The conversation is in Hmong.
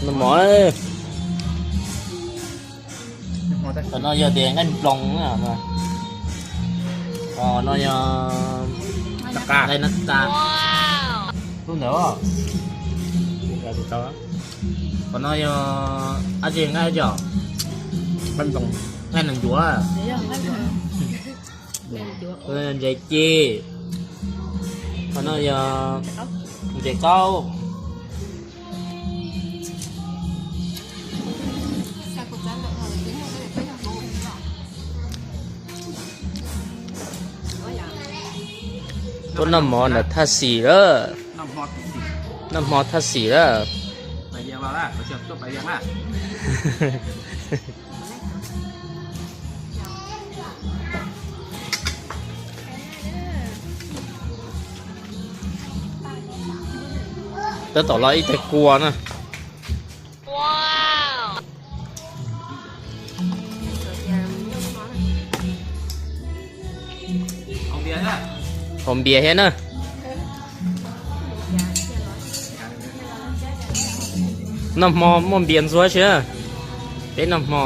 Noj mov. Qhov no yog tias nqaij nploos, qhov no yog nqaij nab qa. Lub ntawd, qhov no yog dab tsi, nqaij dab tsi os? Nqaij nees ncuav. Ntses ci. Qhov no yog ntses qaub. Tuaj noj mov ntawm thaj xis lawm. Noj hmo thaj xis lawm. Tab tom los ib teg kua na. Haus npias thiab na. Noj hmo muaj npias ntxuav tsi na. Peb noj hmo.